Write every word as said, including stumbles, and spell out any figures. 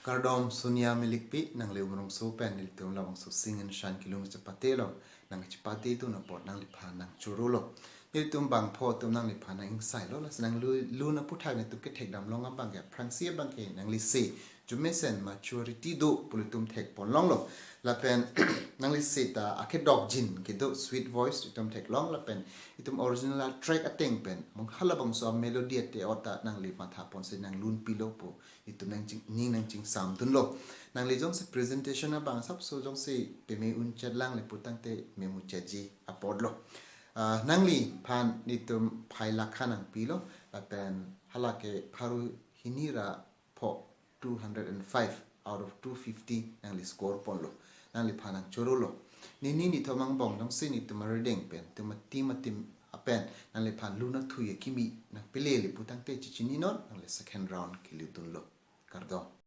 Kardom Sonia Milikpi, nangli Umrongso pen nelitum labangso Sing and Shine kelun chepate lo, nang chepate tu na pot nangliphan nangchoro lo. Nelitum bangpho atum nangliphan nang-ingsai lo, lasi nang lu, lun aputhak nelitum kethekdam long abang ke, aphrangsi abang ke nangli se, jumesen maturity do pu nelitum thekpon longlo. Lapen nangli seta akedokjin kedo sweet voice itum theklong lapen itum original a track ateng pen mong halabangso a melody ate ota nangli mathaponsi nanglun pilo pu itum nangching, ning nangchingsamdunlo. Nangli jongsi presentation abang sapso jongsi peme un chetlang le putangte memuchetji apotlo. Ah, nangliphan itum phai lakha nangpilo lapen halake pharo hini ra pho two hundred and five out of two fifty nangli score ponlo. Nangliphan nangchoro lo. Nini nithom angbong jongsi nelitum arideng pen, itum a team a team apen nangliphan lun athui akimi nangpele le putangte chechini non, nangli second round kelutdunlo. Kardom.